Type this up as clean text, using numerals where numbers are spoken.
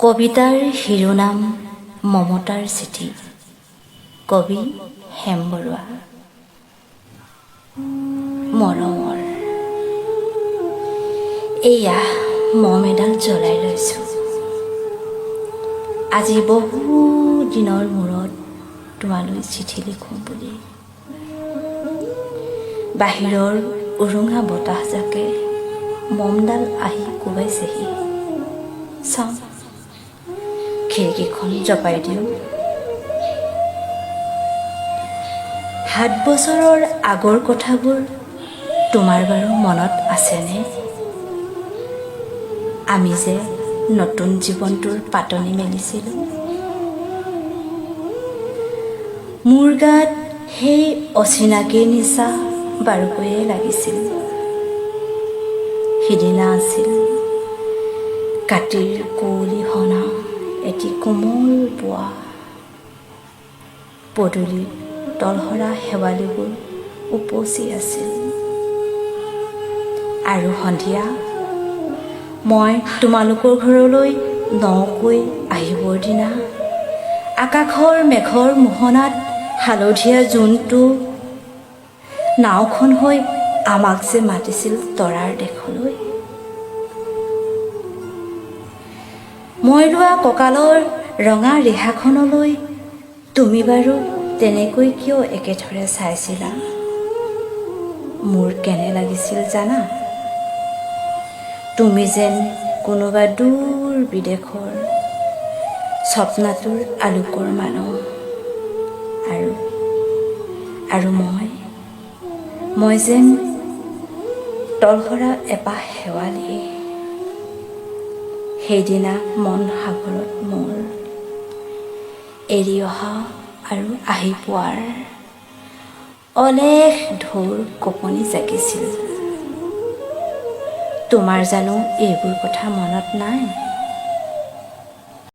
কবিতাৰ শিৰোনাম মমতাৰ চিঠি। কবি হেম বৰুৱা। মৰমৰ, এয়া মম এডাল জ্বলাই লৈছোঁ। আজি বহু দিনৰ মূৰত তোমালৈ চিঠি লিখোঁ বুলি। বাহিৰৰ উৰুঙা বতাহজাকে মমডাল আহি কোবাইছেহি। চাওঁ, খিৰিকীখন জপাই দিওঁ। 7 বছৰৰ আগৰ কথাবোৰ তোমাৰ বাৰু মনত আছেনে? আমি যে নতুন জীৱনটোৰ পাতনি মেলিছিলোঁ, মোৰ গাত সেই অচিনাকিৰ নিচা বাৰুকৈয়ে লাগিছিল। সিদিনা আছিল কাতিৰ কুঁৱলী সনা এটি কোমল পুৱা। পদূলিত তলসৰা শেৱালিবোৰ উপচি আছিল আৰু সন্ধিয়া মই তোমালোকৰ ঘৰলৈ নকৈ আহিবৰ দিনা আকাশৰ মেঘৰ মোহনাত হালধীয়া জোনটো নাওখন হৈ আমাক যে মাতিছিল তৰাৰ দেশলৈ। মই লোৱা কঁকালৰ ৰঙা ৰিহাখনলৈ তুমি বাৰু তেনেকৈ কিয় একেথৰে চাইছিলা? মোৰ কেনে লাগিছিল জানা? তুমি যেন কোনোবা দূৰ বিদেশৰ স্বপ্নাতুৰ আলোকৰ মানুহ আৰু মই যেন তলসৰা এপাহ শেৱালি। সেইদিনা মন সাগৰত মোৰ এৰি অহা আৰু আহি পোৱাৰ অলেখ ঢৌৰ কঁপনি জাগিছিল। তোমাৰ জানো এইবোৰ কথা মনত নাই?